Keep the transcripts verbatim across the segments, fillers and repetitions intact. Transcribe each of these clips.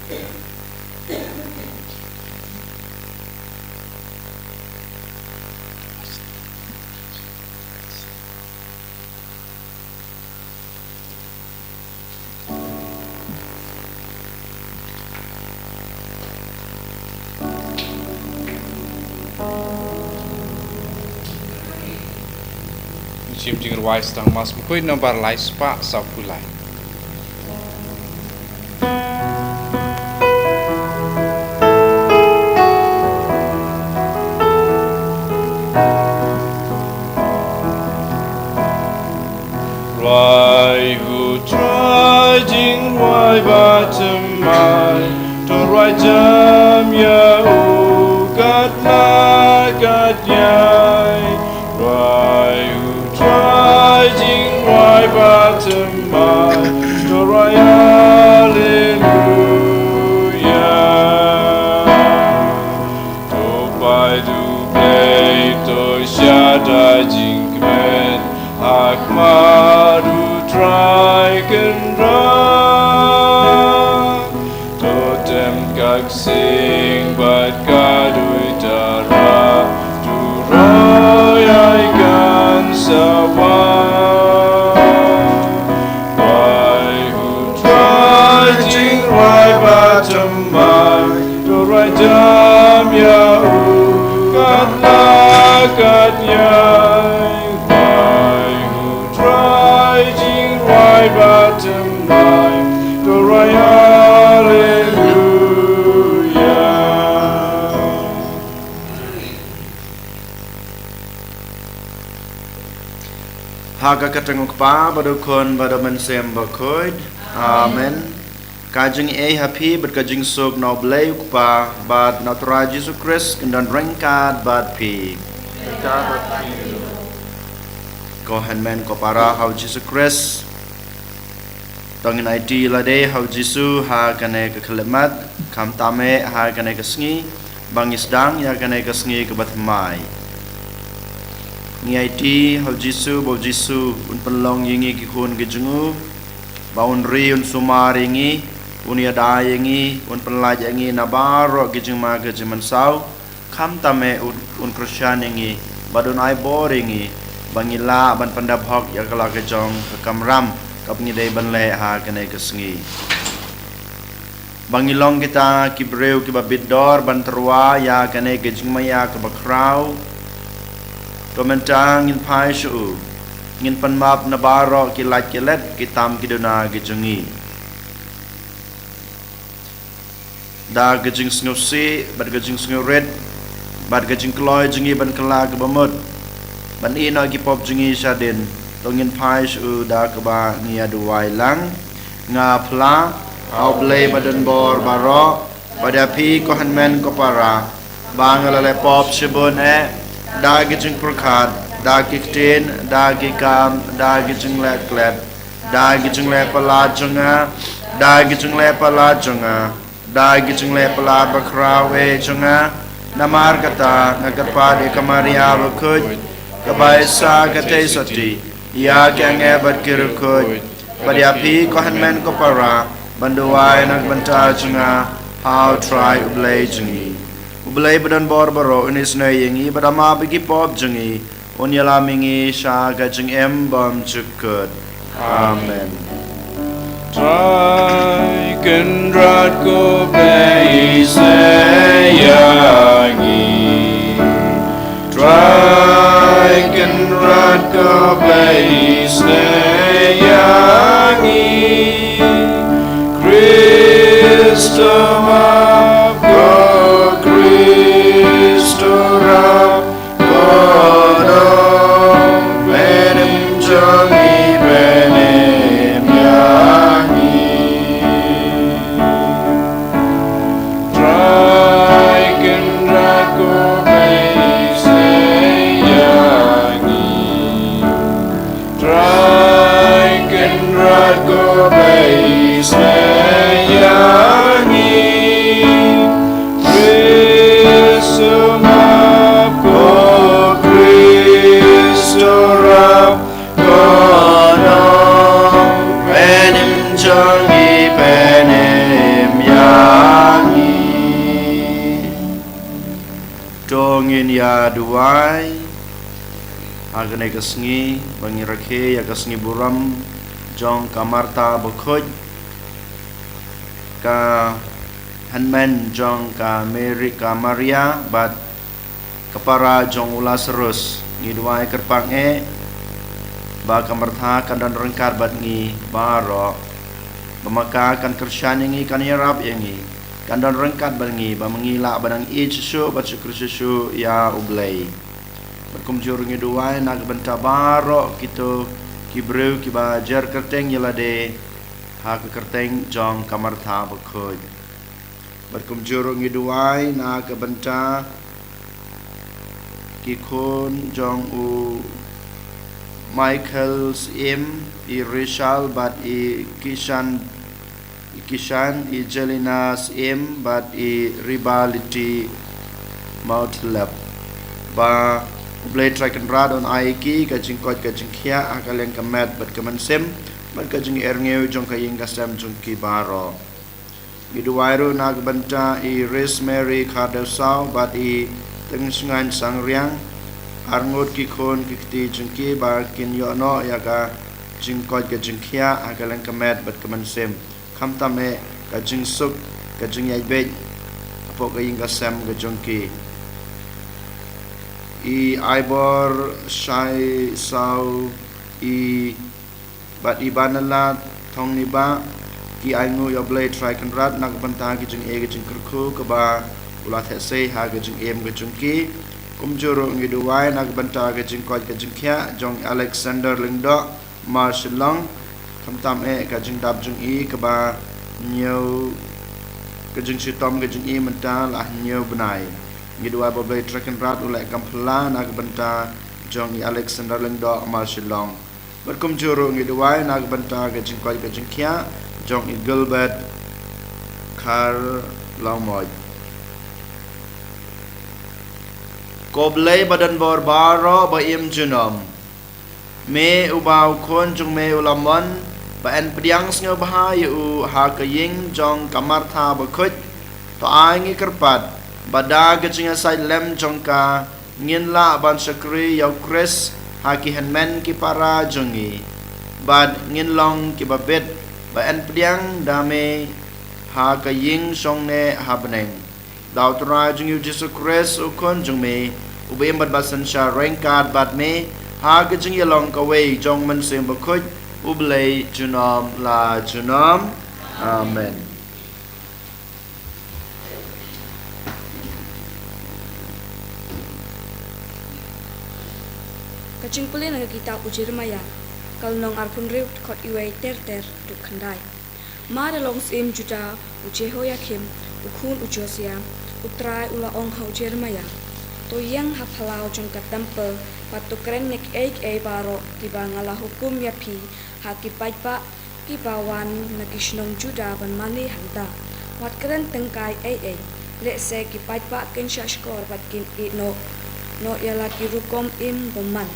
Shim jingrwai sdang mas mukui nombar lai spah saw pulai. Rwai u Trai jingrwai ba thymmai, to rwai jam ïa u katno katne. Rwai u Trai jingrwai ba thymmai, to rwai Alleluia. To peit U Blei, to shada jingkmen, ha khmat U Trai Kynrad. To tem ka ksing bad ka dui tara, to roi ai kan sawa. Rwai u Trai jingrwai ba thymmai, to rwai jam ïa u katno katne. Rwai u Trai jingrwai ba thymmai, to rwai Alleluia. Ha ka kyrteng U Kpa bad U Khun bad U Mynsiem Bakhuid. Amen. Ka jingaiei ha phi bad ka jingsuk na U Blei U Kpa bad na U Trai Jisu Khrist kin don ryngkat bad phi. Ko hynmen ko para ha U Jisu Khrist. To ngin aiti lade ha U Jisu ha kane ka khyllipmat, khamtam eh ha kane ka sngi, ba ngi sdang ïa kane ka sngi kaba thymmai. Ngi aiti ha U Jisu ba U Jisu un pynlong ïa ngi ki khun ki jong u, ba un ri un sumar ïa ngi, un ïada ïa ngi, un pynlait ïa ngi na baroh ki jingma ki jingmynsaw, khamtam eh un, un kyrshan ïa ngi, bad un ai bor ïa ngi, ba ngin lah ban pyndep hok ïa ka la ka jong ka kamram kaba ngi dei ban leh ha kane ka sngi. Ba ngi long kita ki briew kiba bit dor ban tyrwa ïa kane ka jingmaïa kaba khraw. To mynta ngin phai sha u, ngin pan map na baroh ki lait ki let, ki tam ki duna ki jong ngi. Da ka jingsngewsih bad ka jingsngewrit bad ka jingkloi jong ngi ban kylla kaba mut, ban ïehnoh ki pop jong ngi shadien, to ngin phai sha u da kaba ngi ïa duwai lang. Nga phla ha U Blei ba don bor baroh, bad ïa phi ko hynmen ko para, ba nga la leh pop shibun eh, da ki jingpyrkhat, da ki ktien, da ki kam, da ki jingleh klet, da ki jingleh palat jong nga, da ki jingleh palat jong nga, da ki jingleh palat bakhraw eh jong nga. Namar kata nga kyrpad ïa ka Maria bakhuid, kaba ïa sa ka theisotti ïa ki angel bad ki riewkhuid, bad ïa phi ko hynmen ko para, ban duwai na ka bynta jong nga ha U Trai U Blei jong ngi. U Blei ba don bor baroh un isynei ïa ngi bad un map ïa ki pop jong ngi, un ïalam ïa ngi sha ka jingim bymjukut. Amen. Trai Kynrad ko Blei isynei ïa ngi. Trai Kynrad ko Blei isynei ïa ngi. Khrist to map, ko Khrist to rap, ko don pynim jong ngi, pynim ïa ngi. Trai Kynrad ko Blei isynei ïa ngi. Trai Kynrad ko Blei isynei ïa ngi. Khrist to map, ko Khrist to rap, ko don pynim jong ngi, pynim ïa Ka duwai ha kane ka sngi ba ngi rakhe ïa ka sngi burom jong ka Martha Bakhuid, ka hynmen jong ka Mary, ka Maria bad ka para jong u Lazarus. Ngi duwai kyrpang eh ba ka Martha kan don ryngkat bad ngi baroh, ba ma ka kan kyrshan ïa ngi, kan ïarap ïa ngi, kan don ryngkat bad ngi, ba ma ngi lah ban nang ïeit shuh shuh bad shukor shuh shuh ïa U Blei. Bad kumjuh ruh ngi duwai na ka bynta baroh kito ki briew kiba jer kyrteng ïa lade ha ka kyrteng jong ka Martha Bakhuid. Bad kumjuh ruh ngi duwai na ka bynta ki khun jong u Michael Syiem, i Rishal bad i Kishan, i Kishan, i Jelina Syiem bad i Ribaliti Mautlep, ba U Blei Trai Kynrad un ai ïa ki ka jingkoit ka jingkhiah ha ka liang ka met bad ka mynsiem bad ka jingerngiw jong ka ïing ka sem jong ki baroh. Ngi duwai ruh na ka bynta i Rosemary Khardew Saw bad i Tyngshngaiñ Sangriang, arngut ki khun ki kti jong ki, ba kin ïoh noh ïa ka jingkoit ka jingkhiah ha ka liang ka met bad ka mynsiem, khamtam eh ka jingsuk, ka jingïaid beit hapoh ka ïing ka sem ka jong ki. I Aibor Shai Saw, i bad i Banala Thongniba, ki ainguh ïa U Blei Trai Kynrad na ka bynta ki jingeh ki jingkyrkhu kaba u la theh sei ha ka jingim ka jong ki. Kumjuh ruh ngi duwai na ka bynta ka jingkoit ka jingkhiah jong Alexander Lyngdoh Marshillong, khamtam eh ka jingdap jong i kaba hynñiew, ka jingshitom ka jong i mynta la hynñiew bnai. Ngi duwai ba U Blei Trai Kynrad u leh kam phylla na ka bynta jong i Alexander Lyngdoh Marshillong. Bad kumjuh ruh ngi duwai na ka bynta ka jingkoit ka jingkhiah jong i Gilbert Kharlawmoit. Ko Blei ba don bor baroh ba im junom, me uba u khun jong me u la mon, ba yn pdiang sngewbha ïa u ha ka ïing jong ka Martha Bakhuid, to ai ngi kyrpad ba da ka jingïasaid lem jong ka ngin lah ban shakri ïa U Khrist ha ki hynmen ki para jong ngi, bad ngin long kiba bit ba yn pdiang da me ha ka ïing shongneh ha bneng. Da U Trai jong ngi U Jisu Khrist U Khun jong me, uba im bad ba synshar ryngkat bad me ha ka jingïalong kawei jong U Mynsiem Bakhuid, U Blei junom la junom. Amen. Ka jingpule na ka kitab u Jeremaïah, ka lynnong arphew hynriew, dkhot iwei ter ter haduh khyndai. Mar ïa long syiem Judah u Jehoiakim, u khun u Josiah, U Trai u la ong ha u Jeremaïah: To ïeng ha phyllaw jong ka templ bad to kren ïa kiei kiei baroh kiba nga la hukum ïa phi ha ki paidbah kiba wan na ki shnong Judah ban mane hangta. Wat kren tyngkai ei ei, lehse ki paidbah kin shahshkor bad kin ïeh noh noh ïa la ki rukom im bymman.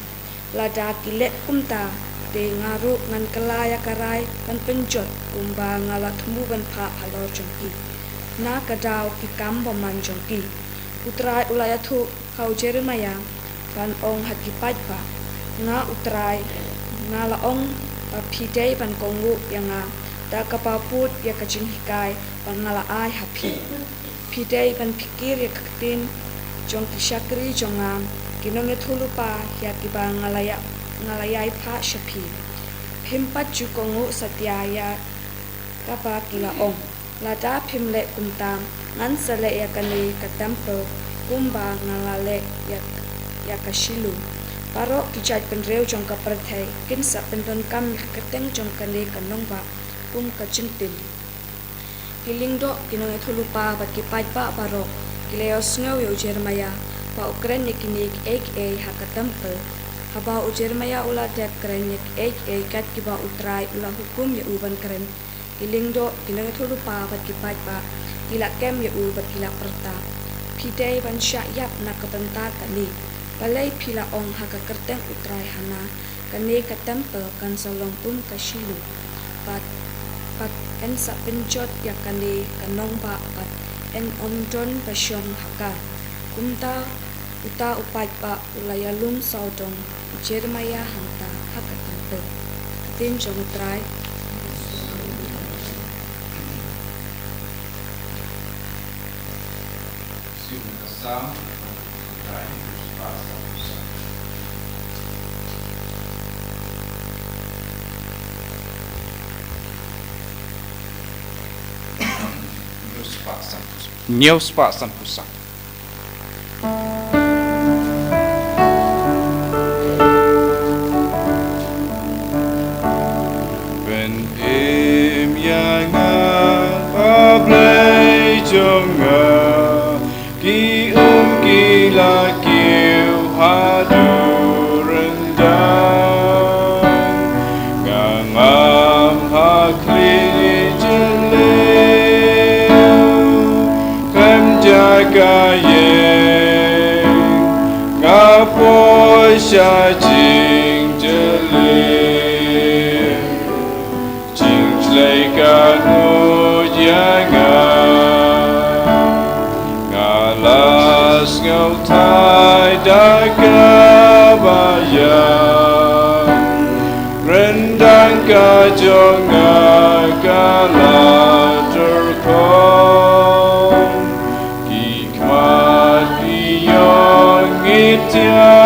Lada ki leh kumta, te nga ruh ngan kylla ïa ka rai ban pynjot kumba nga la thmu ban phah halor jong ki na ka daw ki kam bymman jong ki. U Trai u la ïathuh ha u Jeremaïah ban ong ha ki paidbah: Nga U Trai nga la ong ba phi dei ban kohnguh ïa nga da kaba bud ïa ka jinghikai ba nga la ai ha phi. Phi dei ban phikir ïa ka ktien jong ki shakri jong nga, ki nongïathuhlypa, ïa kiba nga la ïa, nga la ïai phah sha phi. Phim pat ju kohnguh satia ïa kaba ki la ong. Lada phim leh kumta, ngan sa leh ïa kane ka templ kumba nga la leh ïa, ïa ka Shilo. Baroh ki jaitbynriew jong ka pyrthei kin sa pyndonkam ïa ka kyrteng jong kane ka nongbah kum ka jingtim. Ki lyngdoh, ki nongïathuhlypa bad ki paidbah baroh ki la ïohsngew ïa u Jeremaïah ba u kren ïa kine kiei kiei ha ka templ. Haba u Jeremaïah u la dep kren ïa kiei kiei kat kiba U Trai u la hukum ïa u ban kren, ki lyngdoh, ki nongïathuhlypa bad ki paidbah ki la kem ïa u bad ki la pyrta: Phi dei ban shah ïap na ka bynta kane. Balei phi la ong ha ka kyrteng U Trai hana: Kane ka templ kan sa long kum ka Shilo, bad, bad yn sa pynjot ïa kane ka nongbah bad yn ym don ba shong ha ka. Kumta Uta u paidbah u la ïalum sawdong u Jeremiah hangta ha ka templ. Ka ktien jong U Trai. Hynñiew spah sanphew saw. Pynim ïa nga, A Blei jong nga, ki um ki la kiew haduh ryndang. Nga ngam ha khlieh jylliew, khlem da ka ïing, nga poi sha jingjylliew. Jingshlei ka ngud ïa nga, nga la sngewthait da kaba ïam. Ryndang ka jong nga ka la tyrkhong. Ki khmat ki ïong ngit ïa,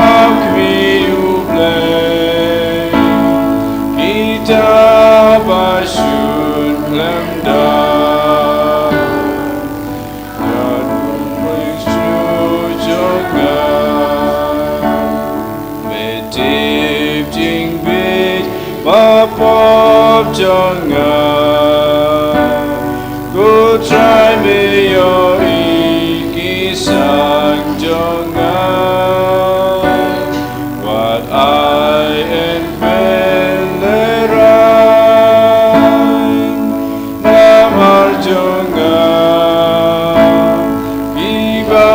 A khmih U Blei, kita ba shun khlem da. Ïa u Blei jong nga. Me tip jingbit ba pop jong nga. Ko Trai me ïohi ki sang jong nga. Wat ai yn pynlehraiñ namar jong nga, kiba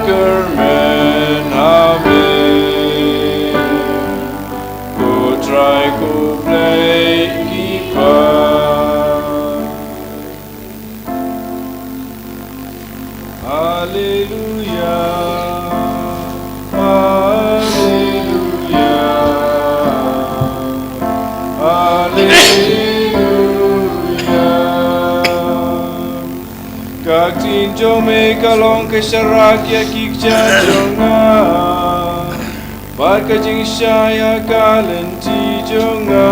kyrmen ha me. Ko Trai ko Blei ki paid. Haleluia. Haleluia. Haleluia. Ka ktien jong me ka long ka sharak ïa ki kjat jong nga, bad ka jingshai ïa ka lynti jong nga.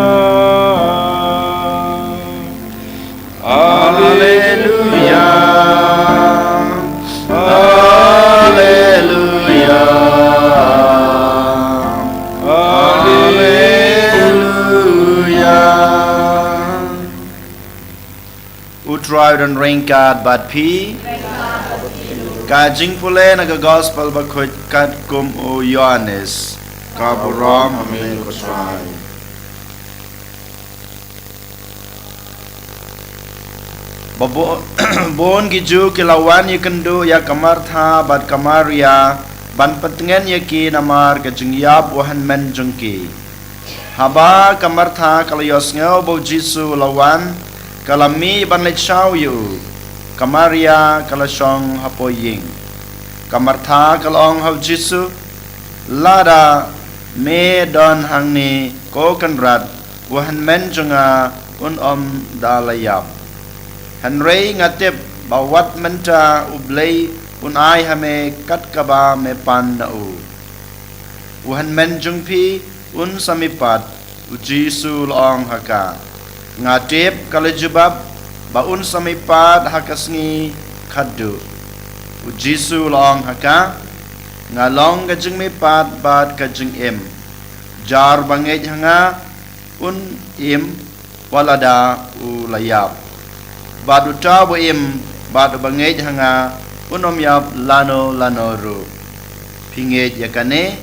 Haleluia. Haleluia. Haleluia. U Trai u don ryngkat bad phi. Ka jingpule na ka Gospel bakhuid katkum u Ïoannis. Ka burom ha me ko Trai. Ba bu-, bun ki Jiw ki la wan ïakynduh ïa ka Martha bad ka Maria ban pyntngen ïa ki namar ka jingïap u hynmen jong ki. Haba ka Martha ka la ïohsngew ba u Jisu u la wan, ka la mih ban leit shaw ïa u. Ka Maria ka la shong hapoh ïing. Ka Martha ka la ong ha u Jisu, lada me don hangne ko Kynrad, u hynmen jong nga un ym da la ïap. Hynrei nga tip ba wat mynta U Blei un ai ha me kat kaba me pan na u. U hynmen jong phi un sa mihpat. U Jisu u la ong ha ka, nga tip, ka la jubab, ba un sa mihpat ha ka sngi khatduh. U Jisu u la ong ha ka, nga long ka jingmihpat bad ka jingim. Jar ba ngeit ha nga un im wat lada u la ïap. Bad uta uba im bad uba ngeit ha nga un ym ïap lano lano ruh. Phi ngeit ïa kane?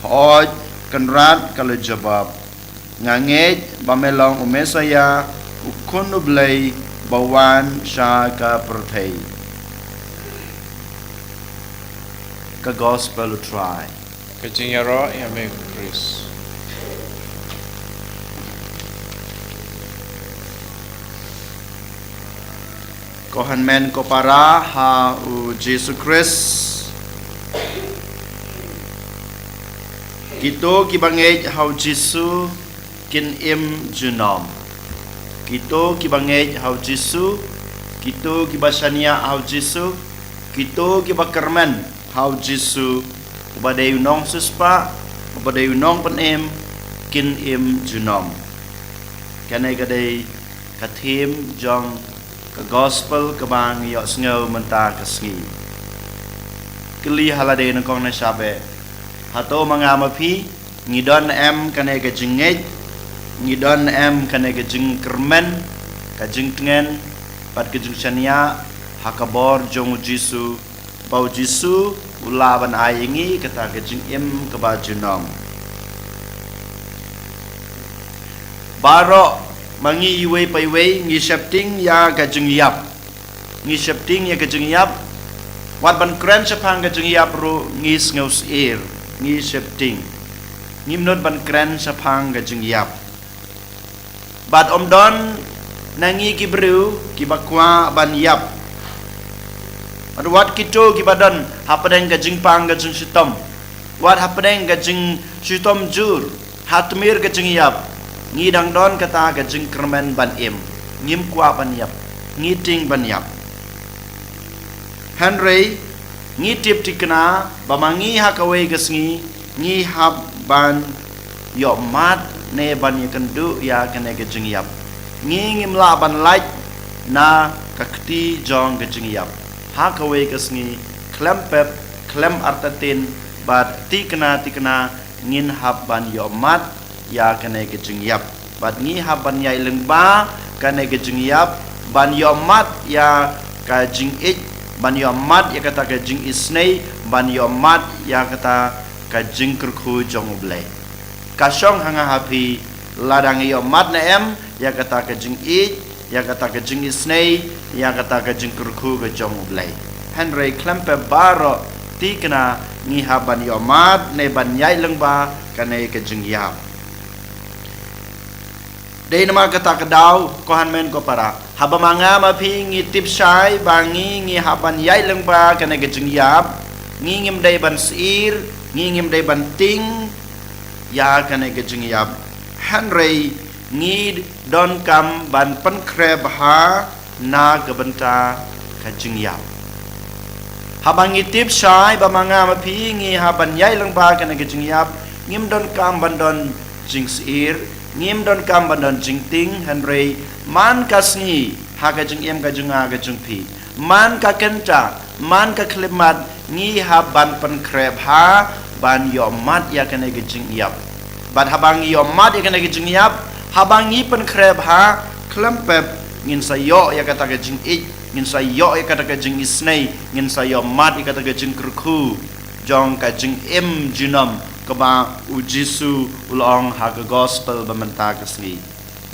Hooid, Kynrad ka la jubab, nga ngeit ba me long u Messaïah, u Khun U Blei ba wan sha ka pyrthei. Ka Gospel U Trai. Ka jingïaroh ïa me ko Khrist. Ko hynmen ko para ha u Jisu Khrist. Kito kiba ngeit ha u Jisu kin im junom. Kito kiba ngeit ha u Jisu, kito kiba shaniah ha u Jisu, kito kiba kyrmen ha u Jisu, uba dei u nongsiewspah, uba dei u nongpynim, kin im junom. Kane ka dei ka theme jong ka gospel kaba ngi ïohsngew mynta ka sngi. Kylli ha lade nyngkong nyngshap eh. Hato ma nga ma phi ngi don em kane ka jingngeit, ngi don em kane ka jingkyrmen, ka jingtngen bad ka jingshaniah ha ka bor jong u Jisu, ba u Jisu u lah ban ai ïa ngi kata ka jingim kaba junom. Baroh ma ngi iwei pa iwei ngi sheptieng ïa ka jingïap. Ngi sheptieng ïa ka jingïap. Wat ban kren shaphang ka jingïap ruh ngi sngewsyier, ngi sheptieng. Ngim nud ban kren shaphang ka jingïap. Bad ym don na ngi ki briew kiba kwah ban ïap. Bad wat kito kiba don hapdeng ka jingpang ka jingshitom, wat hapdeng ka jingshitom jur, ha tmier ka jingïap, ngi dang don kata ka jingkyrmen ban im. Ngim kwah ban ïap, ngi tieng ban ïap. Hynrei ngi tip thikna ba ma ngi ha kawei ka sngi ngi hap ban ïohmad ne ban ïakynduh ïa kane ka jingïap. Ngi ngim lah ban lait na ka kti jong ka jingïap. Ha kawei ka sngi khlem pep, khlem artatien, bad thikna thikna ngin hap ban ïohmad ïa kane ka jingïap. Bad ngi hap ban ïaid lyngba kane ka jingïap, ban ïohmad ïa ka jingïeit, ban ïohmad ïa kata ka jingisynei, ban ïohmad ïa kata ka jingkyrkhu jong U Blei. Ka shong ha nga ha phi, lada ngi ïohmad ne em ïa kata ka jingïeit, ïa kata ka jingisynei, ïa kata ka jingkyrkhu ka jong U Blei. Hynrei khlem pep baroh thikna ngi hap ban ïohmad ne ban ïaid lyngba kane ka jingïap. Dei namar kata ka daw, ko hynmen ko para, haba ma nga ma phi ngi tip shai ba ngi ngi hap ban ïaid lyngba kane ka jingïap, ngi ngim dei ban syier, ngi ngim dei ban tieng ïa kane ka jingïap. Hynrei ngi donkam ban pynkhreh bha na ka bynta ka jingïap. Haba ngi tip shai ba ma nga ma phi ngi hap ban ïaid lyngba kane ka jingïap, ngim donkam ban don jingsyier, ngim donkam ban don jingtieng, hynrei man ka sngi ha ka jingim ka jong nga ka jong phi, man ka kynta, man ka khyllipmat, ngi hap ban pynkhreh bha ban ïohmad ïa kane ka jingïap. Bad haba ngi ïohmad ïa kane ka jingïap, haba ngi pynkhreh bha, khlem pep ngin sa ïoh ïa kata ka jingïeit, ngin sa ïoh ïa kata ka jingisynei, ngin sa ïohmad ïa kata ka jingkyrkhu jong ka jingim junom kaba U Jisu u la ong ha ka gospel ba mynta ka sngi.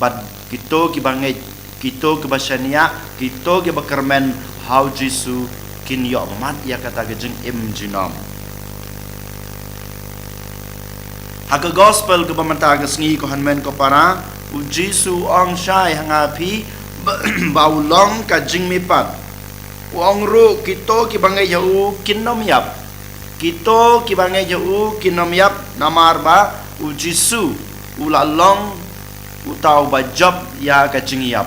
Bad kito kiba ngeit, kito kiba shaniah, kito kiba kyrmen ha U Jisu kin ïohmad ïa kata ka jingim junom. Ha ka gospel kaba mynta ka sngi, ko hynmen ko para, U Jisu u ong shai ha nga phi ba u long ka jingmihpat. U ong ruh kito kiba ngeit ha u kin ym ïap. Kito kiba ngeit ha u kin ym ïap, namar ba U Jisu u la long uta uba jop ïa ka jingïap.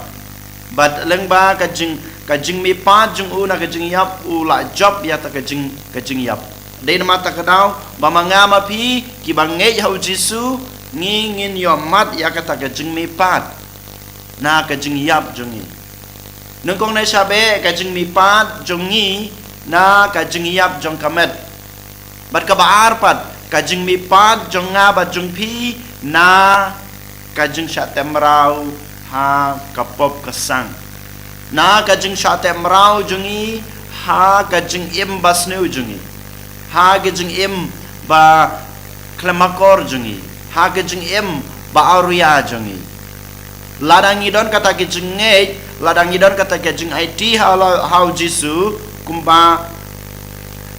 Bad lyngba ka jing, ka jingmihpat jong u na ka jingïap, u la jop ïa ta ka jing, ka jingïap. Dei namar kata ka daw ba ma nga ma phi kiba ngeit ha U Jisu ngi ngin ïohmad ïa kata ka jingmihpat na ka jingïap jong ngi. Nyngkong nyngshap eh, ka jingmihpat jong ngi na ka jingïap jong ka met. Bad kaba ar pat, ka jingmihpat jong nga bad jong phi na ka jingshah teh mraw ha ka pop ka sang, na ka jingshah teh mraw jong ngi ha ka jingim ba sniew jong ngi, ha ka jingim ba khlem akor jong ngi, ha ka jingim ba awria jong ngi. Lada ngi don kata ka jingngeit, lada ngi don kata ka jingaiti ha la, ha U Jisu, kumba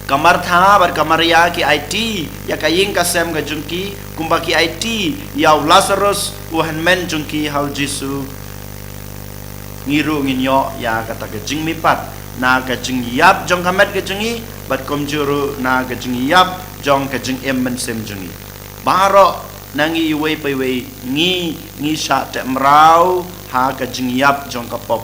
ka Martha bad ka Maria ki aiti ïa ka ïing ka sem ka jong ki, kumba ki aiti ïa u Lasarus u hynmen jong ki ha U Jisu. ngi ruh ngin ïoh ïa kata ka jingmihpat na ka jingïap jong ka met ka jong ngi, bad kumjuh ruh na ka jingïap jong ka jingim mynsiem jong ngi. Baroh na ngi iwei pa iwei ngi, ngi shah teh mraw ha ka jingïap jong ka pop.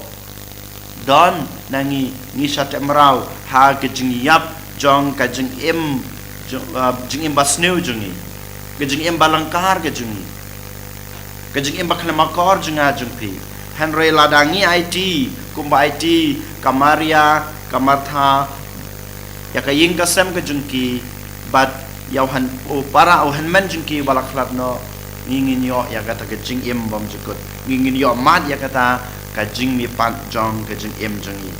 Don na ngi, ngi shah teh mraw ha ka jingïap jong ka jingim, jong, ah, jingim basniew jong ngi, ka jingim balyngkar ka jong ngi, ka jingim bakhlem akor jong nga jong phi. Hynrei lada ngi aiti kumba aiti ka Maria, ka Martha, ïa ka ïing ka sem ka jong ki, bad ïa u hyn-, u para u hynmen jong ki ba la khlad noh, ngi ngin ïoh ïa kata ka jingim bymjukut. Ngi ngin ïoh mad ïa kata ka jingmihpat jong ka jingim jong ngi.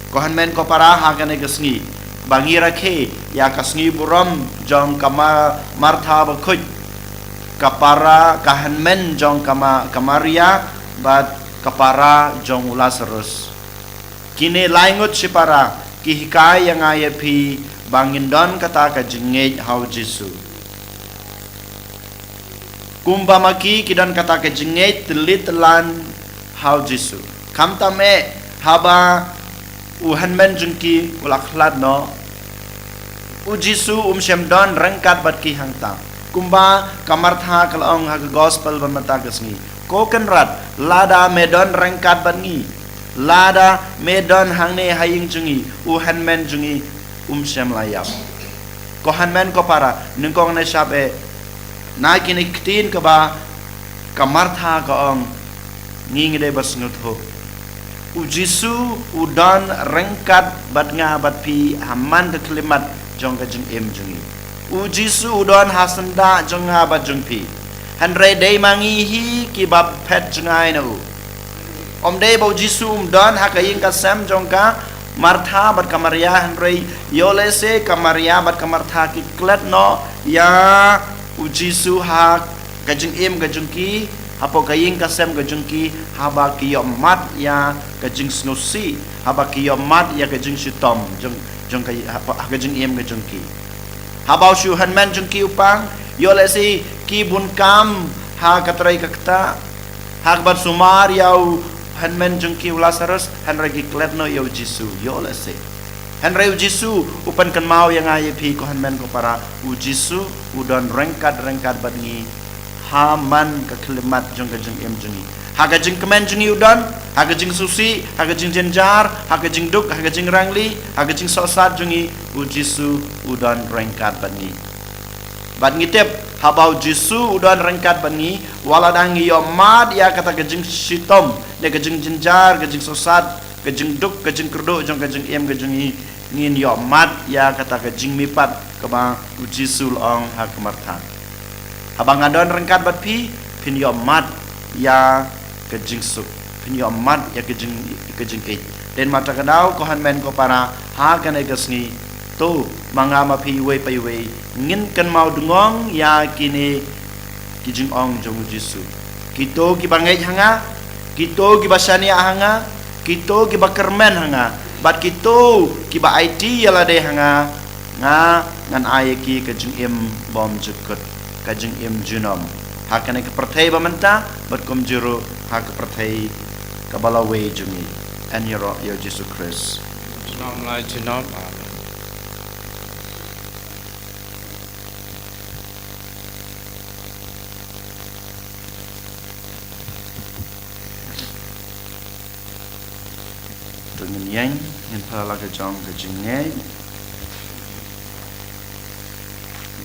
Ko hynmen ko para, ha kane ka sngi ba ngi rakhe ïa ka sngi burom jong ka Ma-, Martha bakhuid, ka para, ka hynmen jong ka Ma-, ka Maria, bad ka para jong u Lazarus. Kine lai ngut shipara ki hikai ïa nga ïa phi ba ngin don kata ka jingngeit ha u Jisu. Kumba ma ki, ki don kata ka jingngeit tylli tyllan ha u Jisu. Khamtam eh haba u hynmen jong ki u la khlad noh, u Jisu um shym don ryngkat bad ki hangta. Kumba ka Martha ka la ong ha ka gospel ba mynta ka sngi, "Ko Kynrad, lada me don ryngkat bad ngi, lada me don hangne ha ïing jong ngi, u hynmen jong ngi um shym la ïap." Ko hynmen ko para, nyngkong ne shap eh, na kine ki ktien kaba ka Martha ka ong, ngi ngi dei ba sngewthuh. U Jisu u don ryngkat bad nga bad phi ha man ka khyllipmat jong ka jingim jong ngi. U Jisu u don ha syndah jong nga bad jong phi. Hynrei dei ma ngi hi kiba phet jngai na u. Ym dei ba u Jisu um don ha ka ïing ka sem jong ka Martha bad ka Maria, hynrei ïoh lehse ka Maria bad ka Martha ki klet noh ïa u Jisu ha ka jingim ka jong ki, hapoh ka ïing ka sem ka jong ki, haba ki ïoh mad ïa ka jingsngewsih, haba ki ïoh mad ïa ka jingshitom jong, jong ka, ha, ha ka jingim ka jong ki. Haba u shu hynmen jong ki u pang, ïoh lehse ki bun kam ha ka trei ka ktah, ha kaba sumar ïa u hynmen jong ki u Lazarus, hynrei ki klet noh ïa u Jisu, ïoh lehse. Hynrei u Jisu u pynkynmaw ïa nga ïa phi ko hynmen ko para, u Jisu u don ryngkat ryngkat bad ngi ha man ka khyllipmat jong ka jingim jong ngi. Ha ka jingkmen jong ngi u don, ha ka jingsngewsih, ha ka jingjynjar, ha ka jingduk, ha ka jingrangli, ha ka jingsohsat jong ngi, u Jisu u don ryngkat bad ngi. Bad ngi tip, haba u Jisu u don ryngkat bad ngi, wat la dang ngi ïoh mad ïa kata ka jingshitom, ne ka jingjynjar, ka jingsohsat, ka jingduk, ka jingkyrduh jong ka jingim ka jong ngi, ngin ïoh mad ïa kata ka jingmihpat kaba u Jisu u la ong ha ka Martha. Haba nga don ryngkat bad phi, phin ïoh mad ïa ka jingsuk, phin ïoh mad ïa ka jing, ka jingïeit. Dei namar kata ka daw ko hynmen ko para, ha kane ka sngi, to ma nga ma phi iwei pa iwei ngin kynmaw dngong ïa kine ki jingong jong u Jisu. Kito kiba ngeit ha nga, kito kiba shaniah ha nga, kito kiba kyrmen ha nga, bad kito kiba aiti ïa lade ha nga, nga ngan ai ïa ki ka jingim bymjukut, ka jingim junom, ha kane ka pyrthei ba mynta bad kumjuh ruh ha ka pyrthei kaba lawei jong ngi. Yn ïaroh ïa u Jisu Khrist. Junom la junom. Amen. To ngin ïeng, ngin phla la ka jong ka jingngeit.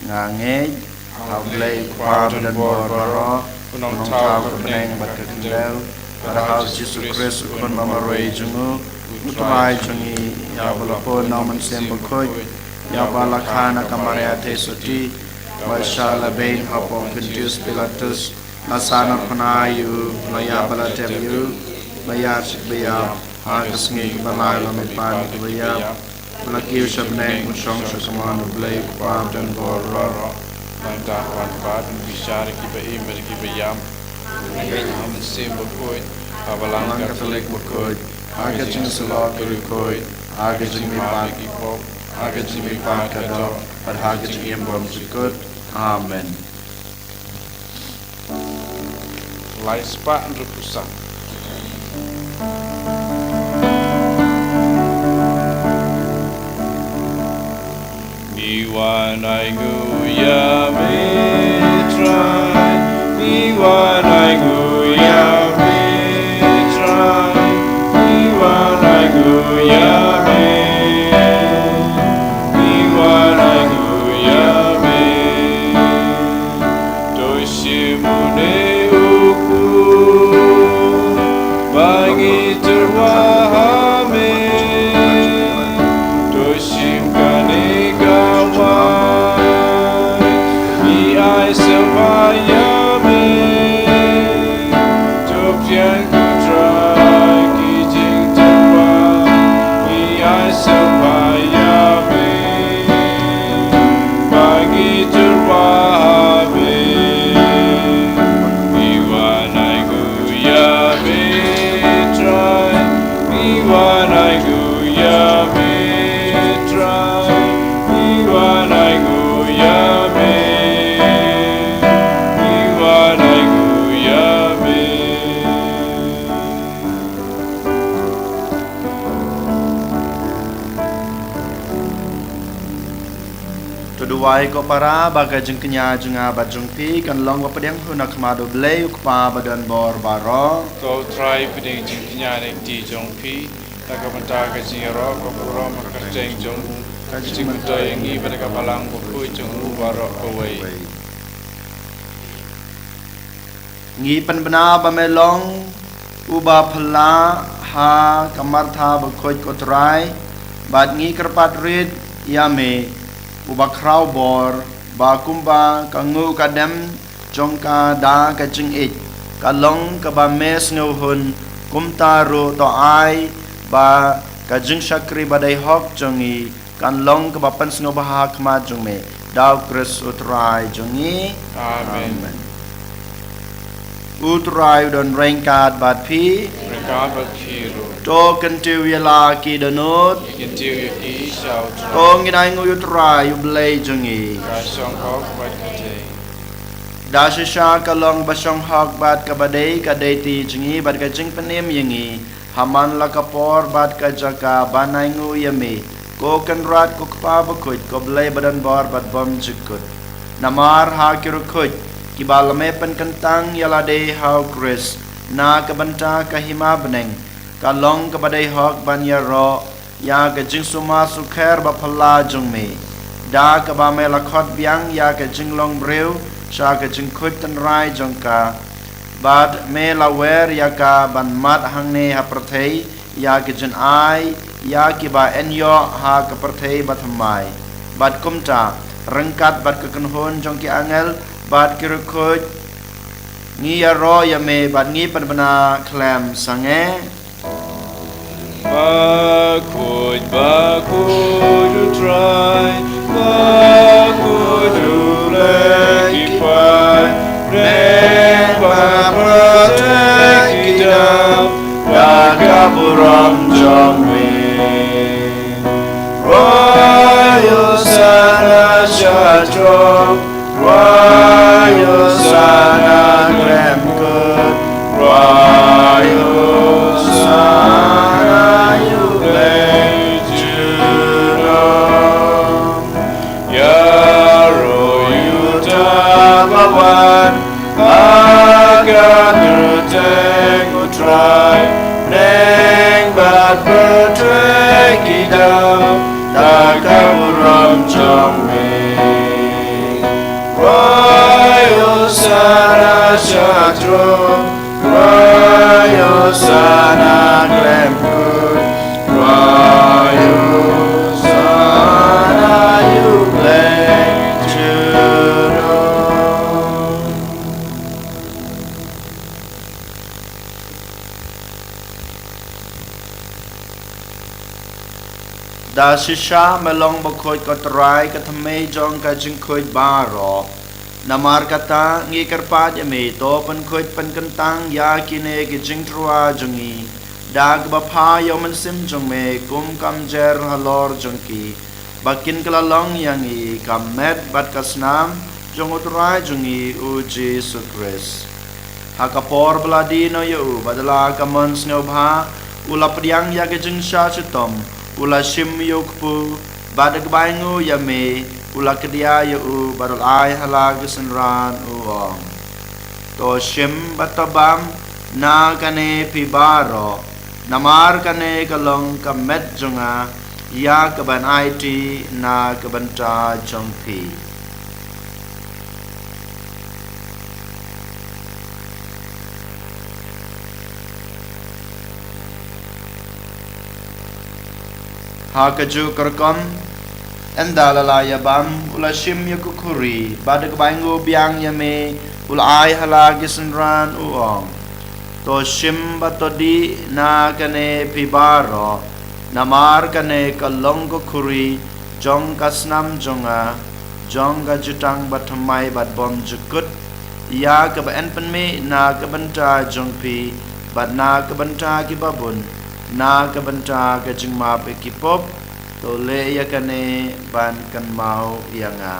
Nga ngeit ha U Blei U Kpa ba don bor baroh, U Nongthaw ka bneng bad ka khyndew, bad ha U Jisu Khrist U Khun ba marwei jong U, U Trai jong ngi, ïa uba la pun na U Mynsiem Bakhuid, ïa uba la kha na ka Maria Theisotti, ba la shah la beiñ ha u Pontius Pilatus, la sahnarphna ïa u, la ïap bad la tep ïa u, la ïaid sha kaba ïap, ha ka sngi kaba lai la mihpat na kiba ïap, la kiew sha bneng, la shong sha kamon U Blei U Kpa ba don bor baroh. Nangta un wan pat, un bishar ïa kiba im bad ïa kiba ïap. Nga ngeit ha U Mynsiem Bakhuid, ha Balang Katholik bakhuid, ha ka jingïasyllok bakhuid, ha ka jingmihpat ki pop, ha ka jingmihpat ka doh, bad ha ka jingim bymjukut. Amen. Lai spah hynriewphew san. Ngi wan ainguh ïa me Trai. Ngi wan ainguh ïa me Trai. Ngi wan ainguh ïa me. Ngi wan ainguh ïa me. To shim une u kpu ba ngi tyrwa ha me. To shim kane ka wai, ngi ai sngewbha ïa me. To pdiang, ko Trai, ki jingtyrwa, ngi ai sngewbha ïa me. Ba ngi tyrwa ha me. Ngi wan ainguh ïa me Trai. Ngi wan ainguh ïa me Trai. Ngi wan ainguh ïa me. Ngi wan ainguh ïa me. To duwai ko para ba ka jingkñia jong nga bad jong phi kan long ba pdiang hun ha khmat U Blei U Kpa ba don bor baroh. To Trai, pdiang jingkñia na ki kti jong phi na ka bynta ka jingïaroh ka burom ha ka kyrteng jong u, ka jingmyntoi ïa ngi bad ka Balang Bakhuid jong u baroh kawei. Ngi pynbna ba me long uba phylla ha ka martha bakhuid ko Trai, bad ngi kyrpad rit ïa me uba khraw bor, ba kumba ka nguh ka dem jong ka da ka jingïeit ka long kaba me sngewhun, kumta ruh to ai ba ka jingshakri ba dei hok jong ngi kan long kaba pynsngewbha ha khmat jong me, da U Khrist U Trai jong ngi. Amen. Amen. U Trai u don ryngkat bad phi. Ryngkat bad phi ruh. To kyntiew ïa la ki dohnud. Kyntiew ïa ki sha U Trai. To ngin ainguh ïa U Trai U Blei jong ngi. Ka shong hok bad ka dei. Da shisha ka long ba shong hok bad kaba dei, ka dei ti jong ngi bad ka jingpynim ïa ngi ha man la ka por bad ka jaka ban ainguh ïa me, ko Kynrad, ko Kpa Bakhuid, ko Blei ba don bor bad bymjukut. Namar ha ki riewkhuid kiba la me pynkyntang ïa lade ha U Khrist na ka bynta ka hima bneng, ka long kaba dei hok ban ïaroh ïa ka jingsumar sukher ba phylla jong me, da kaba me la khot biang ïa ka jinglong briew sha ka jingkhuid tynrai jong ka, bad me la wer ïa ka ban mad hangne ha pyrthei ïa ka jingai ïa kiba yn ïoh ha ka pyrthei bathymmai. Bad kumta, ryngkat bad ka kynhun jong ki angel bad ki riewkhuid, ngi ïaroh ïa me bad ngi pynbna khlem sangeh. Bakhuid, bakhuid U Trai, bakhuid U Blei ki paidbah, bad pyrthei ki dap da ka burom jong me. Rwai Hosana sha throne, rwai Hosana khlem kut, rwai Hosana ïa U Blei junom. Ïaroh ïa uta uba wan ha ka kyrteng U Trai, bneng bad pyrthei ki dap da ka burom jong me. Rwai Hosana sha throne, rwai Hosana khlem kut, rwai Hosana ïa U Blei junom. Da shisha me long bakhuid ko Trai, ka thymmei jong ka jingkhuid baroh. Namar kata ngi kyrpad ïa me, to pynkhuid pynkyntang ïa kine ki jingtyrwa jong ngi da kaba pha ïa U Mynsiem jong me kum ka mjer halor jong ki, ba kin kylla long ïa ngi ka met bad ka snam jong U Trai jong ngi U Jisu Khrist. Ha ka por ba la die noh ïa u, bad da la ka mon sngewbha, u la pdiang ïa ka jingshah shitom, u la shim ïa u kpu, bad da kaba ainguh ïa me, u la kdiah ïa u, bad u la ai ha la ka synran, u ong: To shim bad to bam na kane phi baroh, namar kane ka long ka met jong nga, ïa kaban aiti na ka bynta jong phi. Ha kajuh ka rukom, ynda la la ïa bam, u la shim ïa ka khuri, bad da kaba ainguh biang ïa me, u la ai ha la ki synran, u ong: To shim bad to dih na kane phi baroh, namar kane ka long ka khuri jong ka snam jong nga, jong ka jutang bathymmai bad bymjukut, ïa kaba yn pynmih na ka bynta jong phi, bad na ka bynta ki babun, na ka bynta ka jingmap ïa ki pop. To leh ïa kane ban kynmaw ïa nga.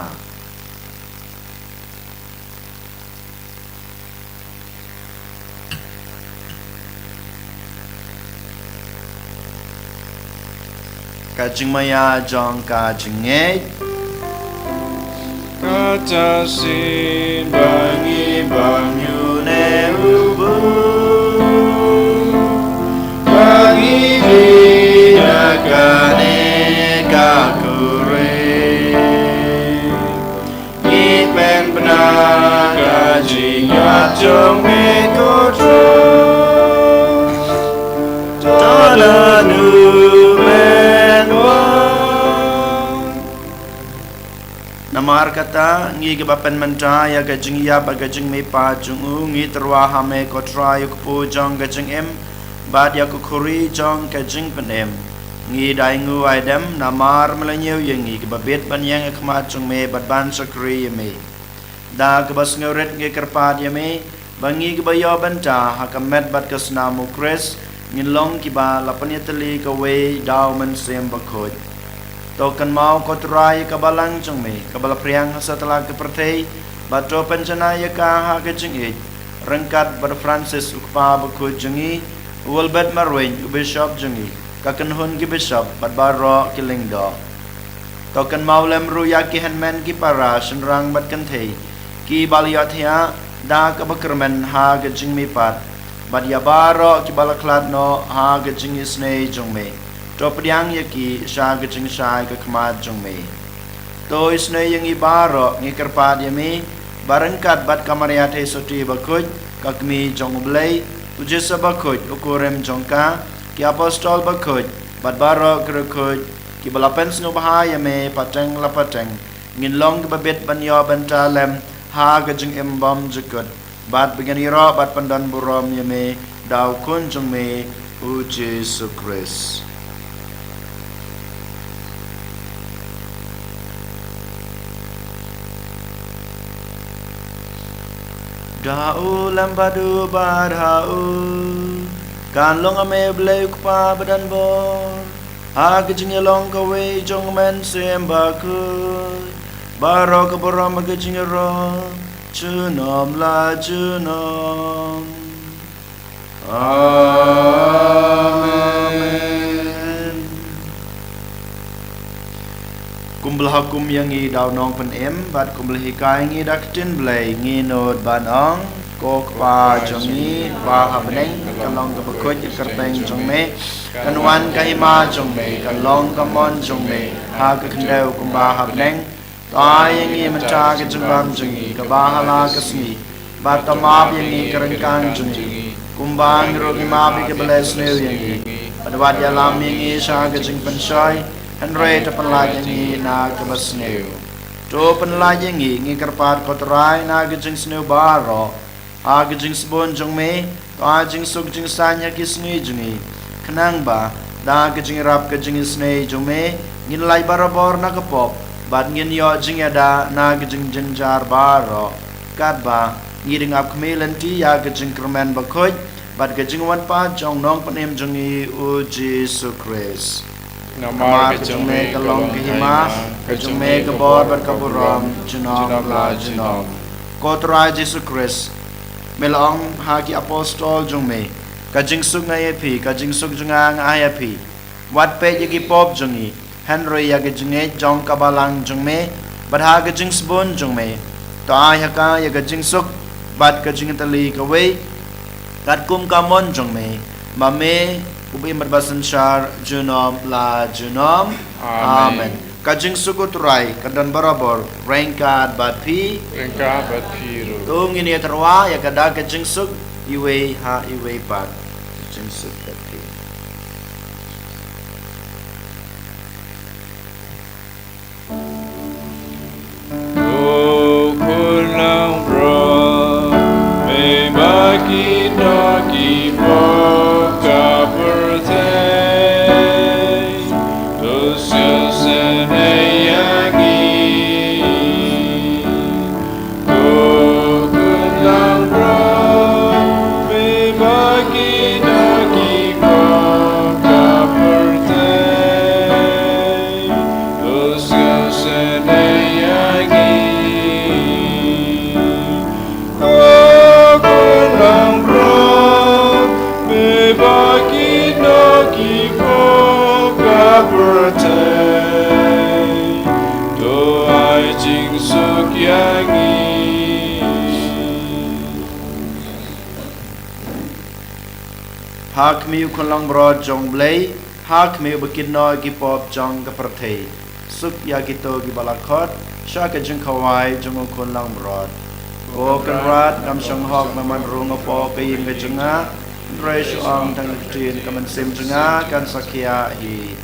Ka jingmaïa jong ka jingngeit. Kata shisien ba ngi bam ïa une u bun, ba ngi dih na kane ka khuri, ngi pynbna ka jingïap jong me, ko Trai. To lano men wan. Namar kata, ngi kiba pynmynta ïa ka jingïap bad ka jingmihpat jong u, ngi tyrwa ha me, ko Trai, ïa u kpu jong ka jingim, bad ïa ka khuri jong ka jingpynim. Ngi da ainguh ai dem namar me la ñiew ïa ngi kiba bit ban ïeng ha khmat jong me bad ban shakri ïa me. Da kaba sngewrit ngi kyrpad ïa me, ba ngi kiba ïoh bynta ha ka met bad ka snam u Khrist, ngin long kiba la pynïatylli kawei da u Mynsiem Bakhuid. To kynmaw, ko Trai, ïa ka balang jong me kaba la phriang ha satlak ka pyrthei, bad to pynjanai ïa ka ha ka jingïeit, ryngkat bad u Francis u kpa bakhuid jong ngi, u Wilbert Marwein u bishop jong ngi, ka kynhun ki bishop bad baroh ki lyngdoh. To kynmaw lem ruh ïa ki hynmen ki para, shynrang bad kynthei, kiba la ïohthiah da kaba kyrmen ha ka jingmihpat, bad ïa baroh kiba la khlad noh ha ka jingisynei jong me. To pdiang ïa ki sha ka jingshai ka khmat jong me. To isynei ïa ngi baroh, ngi kyrpad ïa me, ba ryngkat bad ka Maria Theisotti bakhuid, ka Kmie jong u Blei, u Joseph bakhuid, u kurim jong ka, ki apostol bakhuid, bad baroh ki riewkhuid kiba la pynsngewbha ïa me pateng la pateng, ngin long kiba bit ban ïoh bynta lem ha ka jingim bymjukut, bad ba ngin ïaroh bad pyndonburom ïa me da u Khun jong me, u Jisu Khrist. Da u lem bad u bad ha u, kan long ha me, Blei u Kpa badonbor, ha ka jingïalong kawei jong u Mynsiem Bakhuid, baroh ka burom bad ka jingïaroh junom la junom. Amen. Kumba la hukum ïa ngi da u Nongpynim, bad kumba la hikai ngi da ka ktien Blei, ngi nud ban ong: Ko Kpa jong ngi ba ha bneng, kan long kaba khuid ka kyrteng jong me, kan wan ka hima jong me, kan long ka mon jong me ha ka khyndew kumba ha bneng. To ai ïa ngi mynta ka jingbam jong ngi kaba ha la ka sngi, bad to map ïa ngi ka ryngkang jong ngi, kumba ngi ruh ngi map ïa kiba leh sniew ïa ngi, bad wat ïalam ïa ngi sha ka jingpynshoi, hynrei to pynlait ïa ngi na kaba sniew. To pynlait ïa ngi, ngi kyrpad, ko Trai, na ka jingsniew baroh, ha ka jingsbun jong me, to ai jingsuk jingsaiñ ha ki sngi jong ngi, khnang ba da ka jingïarap ka jingisynei jong me, ngin lait barabor na ka pop, bad ngin ïoh jingïada na ka jingjynjar baroh, katba ngi dang ap khmih lynti ïa ka jingkyrmen bakhuid bad ka jingwan pat jong u Nongpynim jong ngi, u Jisu Khrist. Namar ka jong me ka long ka hima, ka jong me ka bor bad ka burom junom la junom. Ko Trai Jisu Khrist, Me la ong ha ki apostol jong me, ka jingsuk nga ai ïa phi, ka jingsuk jong nga nga ai ïa phi. Wat peit ïa ki pop jong ngi, hynrei ïa ka jingngeit jong ka balang jong me, bad ha ka jingsbun jong me, to ai ha ka ïa ka jingsuk bad ka jingtylli kawei, katkum ka mon jong me, ma me u ba im bad ba synshar junom la junom. Amen. Amen. Ka jingsuk u Trai kan don barabor ryngkat bad phi. Ryngkat bad phi ruh. To ngin ïa tyrwa ïa ka da ka jingsuk iwei ha iwei pat. Ka jingsuk bad phi. Ko Khun Langbrot, me ba ki nongkynmaw ka pyrthei, to sngewsynei ïa ngi. Ko Khun Langbrot, me ba ki nongkynmaw ka pyrthei, to sngewsynei ïa ngi. Ko Khun Langbrot, me ba ki nongkynmaw ka pyrthei, to ai jingsuk ïa ngi. Ha khmih u Khun Langbrot jong U Blei, ha khmih u ba kynnoh ïa ki pop jong ka pyrthei. Suk ïa kito ki ba la khot sha ka jingkhawai jong u Khun Langbrot. Ko Kynrad, ngam shong hok namar ba nga pop ka ïing ka jong nga, hynrei shu ong tang ka ktien, ka mynsiem jong nga kan sa khia hi.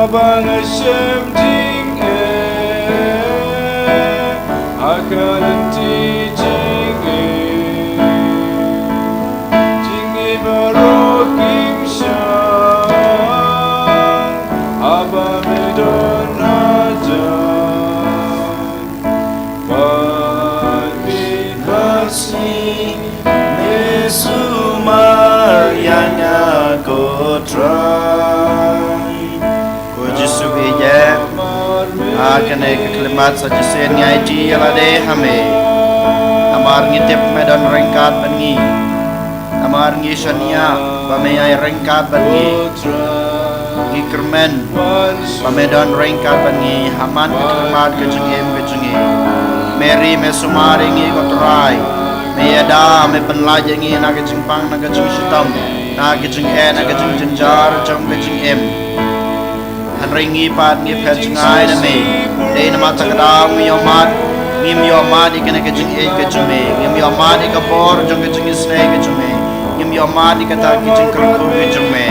Ba nga shem jingeh ha ka lynti jingeh, jingeh baroh kim shang haba me don hajan. Ban bit ba sngi me sumar ïa nga, ko Trai. Ko Jisu, ïeit ïa, ha kane ka khyllipmat sa shisien ngi aiti ïa lade ha me. Namar ngi tip me don ryngkat bad ngi. Namar ngi shaniah ba me ïai ryngkat bad ngi. Ngi kyrmen ba me don ryngkat bad ngi ha man ka khyllipmat ka jingim ka jong ngi. Mary, me sumar ïa ngi, ko Trai. Me ïada, me pynlait ïa ngi na ka jingpang, na ka jingshitom, na ka jingeh, na ka jingjynjar jong ka jingim. Hynrei ngi pat ngi phet jngai na me. Dei namar kata ka daw ngi ïohmad, ngim ïohmad ïa kane ka jingïeit ka jong me. Ngim ïohmad ïa ka bor jong ka jingisynei ka jong me. Ngim ïohmad ïa kata ka jingkyrkhu ka jong me.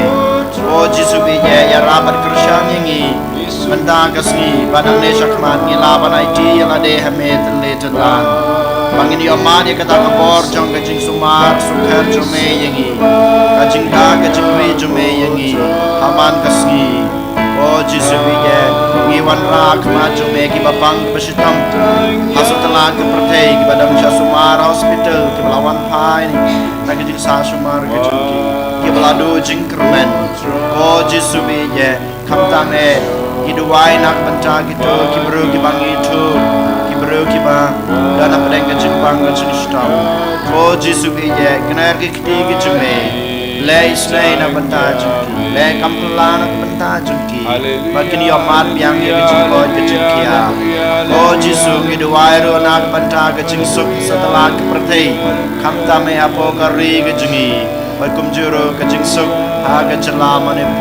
O Jisu, ïeit ïa, ïarap bad kyrshan ïa ngi mynta ka sngi, ba nangne shakhmat ngi lah ban aiti ïa lade ha me tylli tyllan. Ba ngin ïohmad ïa kata ka bor jong ka jingsumar sukher jong me ïa ngi, ka jingda ka jingri jong me ïa ngi ha man ka sngi. O Jisu, ïeit ïa, ngi wanrah ha khmat jong me kiba pang kiba shitom ha satlak ka pyrthei, kiba dang sah sumar ha hospital, kiba la wan phai na ka jingsah sumar ka jong ki, kiba la duh jingkyrmen. O Jisu, ïeit ïa, khamtam eh, ngi duwai na ka bynta kito ki briew kiba ngi ithuh, ki briew kiba don hapdeng ka jingpang ka jingshitom. O Jisu, ïeit ïa, kner ki kti ki jong me. Leh isynei na ka bynta jong ki, leh kam phylla na ka bynta jong ki, ba kin ïohmad biang ïa ka jingkoit ka jingkhiah. O Jisu, ngi duwai ruh na ka bynta ka jingsuk satlak ka pyrthei, khamtam eh hapoh ka ri ka jong ngi, bad kumjuh ruh ka jingsuk ha ka jylla Manipur.